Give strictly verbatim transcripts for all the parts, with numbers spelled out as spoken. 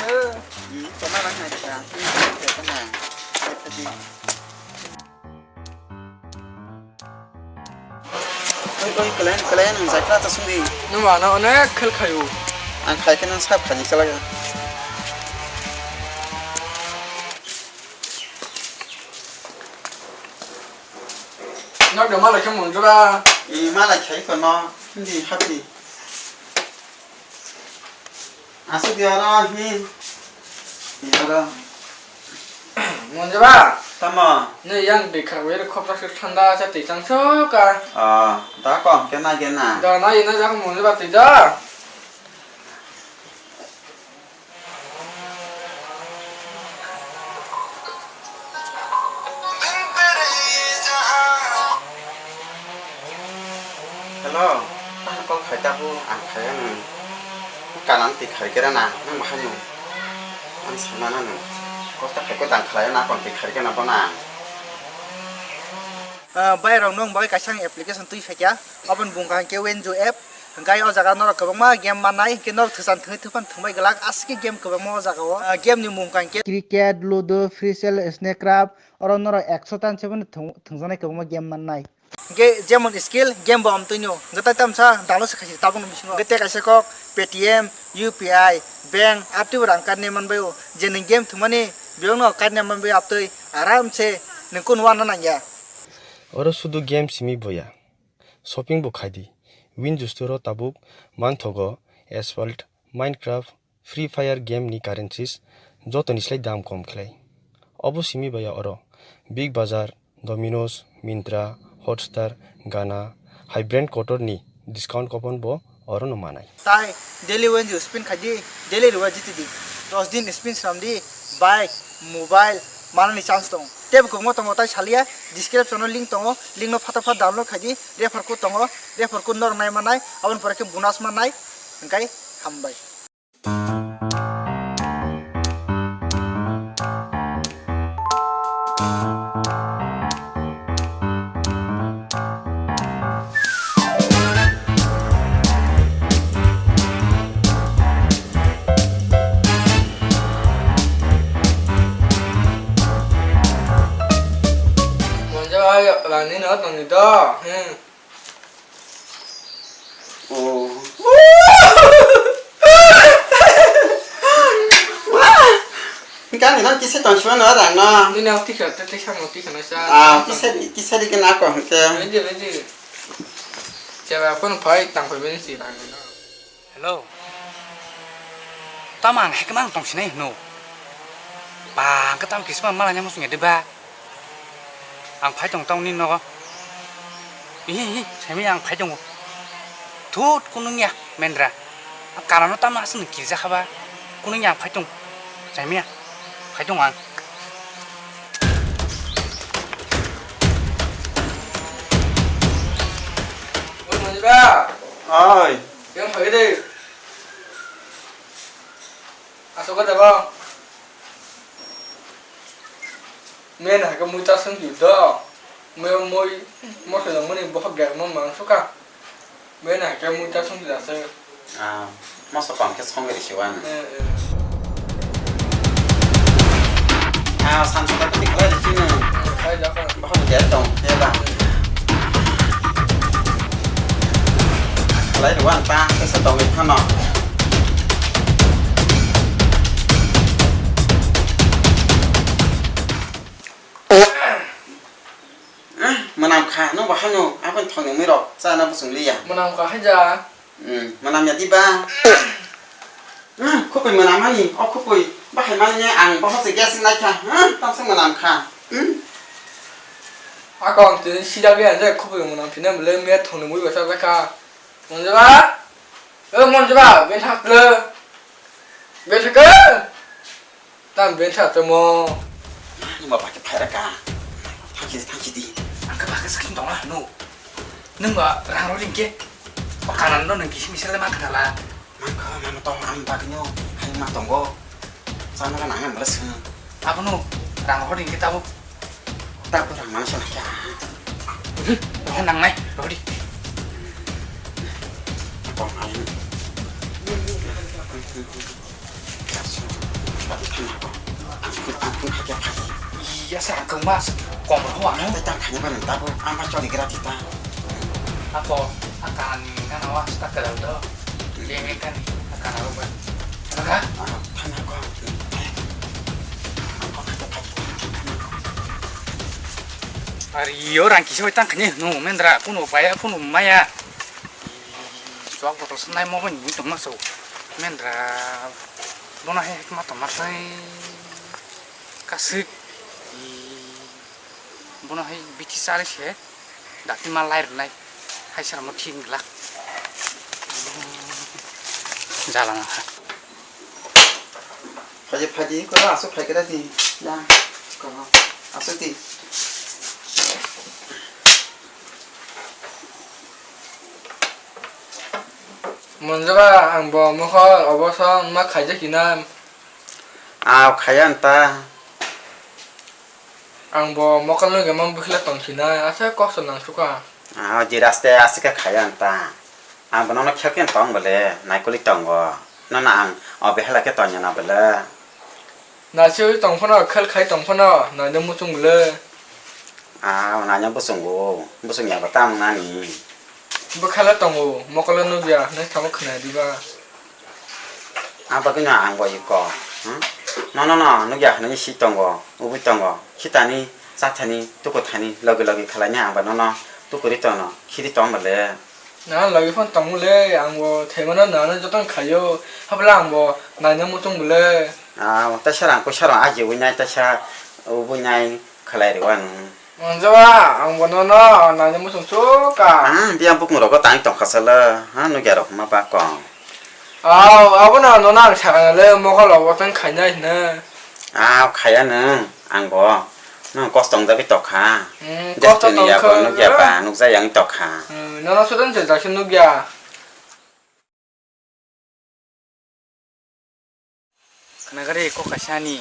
Hmm, toma lang hai ta. Hmm, toma. Oi, oi, kalian, kalian yang zakra ta sungdi. Numa na onek khel khayu. Ang khai khe nang sab khani chala. Nok de malai khe monjora. I malai khai kono. Hindi happy. Asuk di oro hi. Di oro. Monjaba. Tamo. Ne yang de kharwi khopra se thanda se tei chang so ka. Ah, da ko ke na ke na. Da na ina jak monjaba tei da. Hello, ah, call khai ta bu, ang khai ang. Kanan ti khai kera na, nang bahai nu. Ang sama na nu. Call ta khai ko dang khai na kon ti khai kena bo na. Ah, bai rok nung bai kaisa application twi phaikya. Aboni bung kaham khe Wenju app. Hingkai o jaga norok kwbangma game mannai, hingke norok thwsan thwngwi thwpan thwngbai glak, aswk game kwbangma o jaga o. Ah, game ni mung kaham khe cricket, ludo, free cell, snake craft, oro norok ekso tan seboni thwng-, thwngjaknai kwbangma game mannai. Hingke jemon skill, game bo amtwino, hingke tai tamsa download se khaisi tabukni bisingo. Hingke tei kaisa kok Paytm, U P I, bank, aptwi bo rang karne manbai o. Je nwng game thwngmani, biyokno karne manbai aptwi, aram se nwng kunu wana nangya. Oro sudu game simi boya. Shopping bo khai di. Winju Store o tabuk manthogo Asphalt, Minecraft, Free Fire game ni currencies jotoni slai dam kom khlai. Obo simi baya oro Big Bazaar, Domino's, Myntra, Hotstar, Gaana hai brand kotor ni discount coupon bo oro no manai. Tai daily wage spend khai di, daily rwbai jiti di. Dos din spend swnam di, bike, mobile, manani chance tongo. Tebo kwbangma tongo tai salia, description o link tongo, link no phatar phat download khai di, refer code tongo, refer code norok nai manai, aboni pore khe bonus mannai, hingkai hambai. Monjo, ayo, rani no tongni do. Hmm. Oh. Gani no kisa tong sima no rang no. Nini ang tikha, te tikha no tikha no sa. Ah, kisa di, kisa di kena ko hingke. Beji, beji. Chera phone phai tang phai beji si rang no. Hello. Tamo ang hekma ang tong sinai hino. Ba, ang khe tamo kisima malanya musung ya de ba. Ang phai tong tong nini nogo. Ihi, ihi, saimanya ang phai tongo. Thut, kunung ya, mendra. Ang kanano tamo aswk nung kirja kha ba. Kunung ya ang phai tong. Saimanya, phai tong ang. Oi, Manjura. Oi. Yang phai de. Asok ko debo. Mena ke mui ta sung di do. Mui, mui, mo se muni bohok ger mo mang suka. Mena ke mui ta sung di da se. Ah, mo sa pam ke song ri siwan. Eh, eh. Ah, san sa ta ke dikla di sini. Eh, khai da ka. Bohok ger dong, ya ba. Lai ruan ta, ke sa dong ni phano. Mwnam kha, no bahai no, aboni thongni mui rok chana bwswng liya. Mwnam kha haja. Hmm, mwnam ya diba. Hmm, khupui mwnam ani, o khupui bahai mani ang bahai se gas nai kha. Hmm, tamsa mwnam kha. Hmm. Ako ang tini sida ge anja khupui mwnam phina mle me thongni mui basa baka. Monjaba? O Monjaba, ben thakle. Ben thakle. Tam ben thak tamo. Nima baki phaira ka. Thangsi, thangsi di. Ang ka baka sakin tong la, no. Nung ba rang ro ring ke. O kanan no nung kisi misal ma kana la. Mang ka, mang tong ang baki no. Hai ma tongo. Sana ka nang ang bala sung. Abono rang hor ring kita bo. Tak ko rang mana sana kya. Roh nang nai, roh di. Tong ang. Iya sa kung mas kom ro ang. Ang ta kanya ba nang ta bo ang ba choli gra ti ta. Ako akan kana wa sta kala do. Leme kan akan ro ba. Ano ka? Ah, thana ko. Ari yo rang kisa tang kanya no mendra kuno paya kuno maya. Chuak botol se naimo bai nini tongma so. Mendra bono hai ma tongma tei kasik. Bono hai bithi sari se dati ma lai rwnai. Hai sara mo thik glak. Jala ma ha. Phaidi, phaidi, koro aswk phai khe di. Ya, koro aswk di. Monjaba, ang bo mokol obo song ma khaijak hina. Aw, khaya nta. Ang bo mokol no gama bwkhwla tong hina, asa kosto nang suka. Aw, jira aste aste khe khaya nta. Ang bono no khel khe tong bole, naikoli tongo. Nono ang o behala khe tongya na bole. Naisingwi tong phano, khel khai tong phano, naino muchung bole. Ah, naino buchungo, buchung yaba tamo nani. Bwkhala tongo, mokolo nukya, hwnwi thamo khwnai diba. Ah, bagwino ang bo iko, hmm? Nono no nukya hwnwi si tongo, ubui tongo, khitani, chathani, tukuthani, logi logi khwlaini ang bo nono tukuri tono, khiri tong bole. Na logi phone tongmung le, ang bo thaimano nano jotono khaio, habla ang bo naina muchung bole. Ah, teisa rang kuisa rang ajiwi nai, teisa ubui nai khalai rw ang. Monjaba, ang bo nono naina muchung suka. Ah, biyang bukung rogo tang tongkha sala, ha, nugya rok ma ba kong. Aw, abono nono ang sakha le, mokol rogo tang khainai hina. Ah, khaya nung, ang bo. Nwng kosto wngjagwi tokha. Hmm, kosto tongkha. Destiny yabo nukya ba, nukjak yang tokha. Hmm, nono sudon se jaksi nukya. Khnagari kok kaisa ni.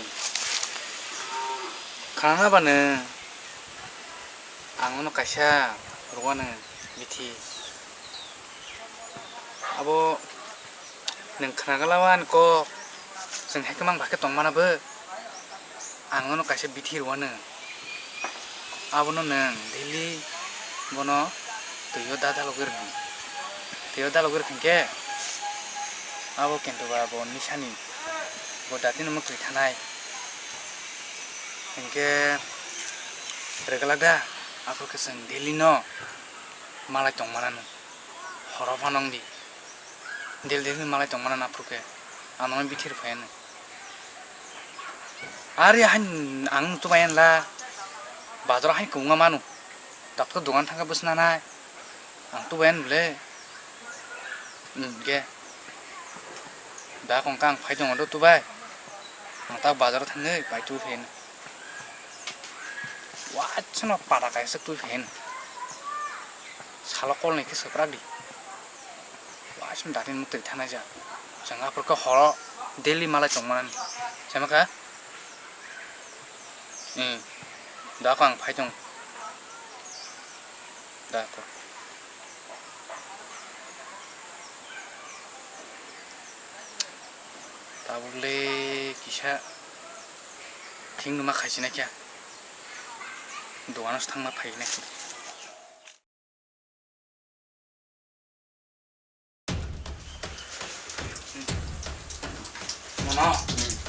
Khnana ba nwng. Ang nono kaisa rwano bithi. Abo nwng khna glao ani kok, chwng hai khe mang ba khe tong mana bo. Ang nono kaisa bithi rwano. Abono nwng daily bono twi o da dalogwi rwdi. Twi o dalogwi rwkhe abo kintu ba bo nisani bo datino mwtwi thanai. Hinkhe rwglak da, aphuru khe chwng daily no malai tong manano. Horo phano wngdi. Del del hwnwi malai tongmana naphuru khe. Ano bithi rw phaiya nw. Ari hain ang tubaiyan la. Bazaro hain kwbangma manu. Dakto dogan thangkhe bwsna nai. Ang tubaiyan bwle. Hwnkhe. Da kongkha ang phai tongo do tubai. Ang ta bazaro thangwi bai tubui phaiya nw. Waisano pada kaisa tubui phaiya nw. Salo kolni khe swprak di. Waisano datin mwtwi thanai ja. Chwng aphuru khe horo daily malai tongmani. Chama kha? Hmm. Da kho ang phai tong. Da kho. Tabuk le kisa thing numa khaisina kya. Dogano se thangma phaiknai. Mono,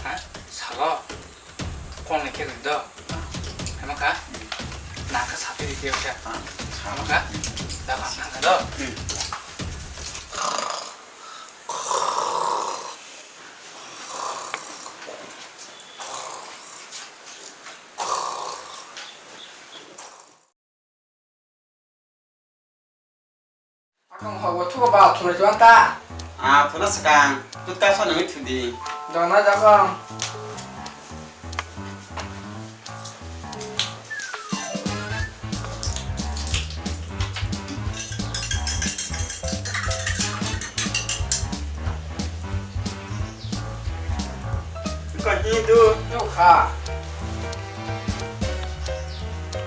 ha, salo, kol ni khe do, hama kha, na kha sapi di khe kha, hama kha, da kha thang do. Akong hobo thugo ba thumai chuan ta. Ah, thuna swkang. Tut ka sa nangwi thudi. Dona jakong. Kahi du. Nukha.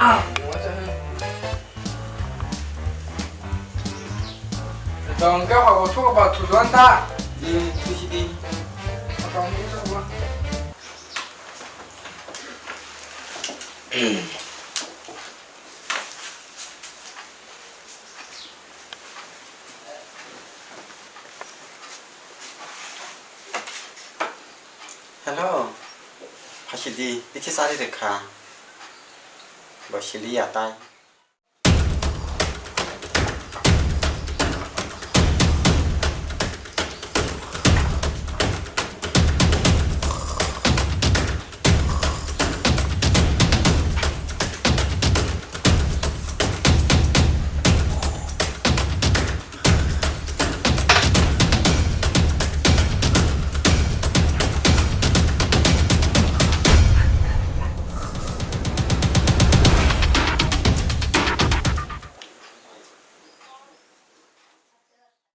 Ah. Dong ke hobo thugo ba thujuan ta. Di, di, di. Dong ke hobo. Hello, phasidi, bithi sari rwkha. Bo sili ya tai.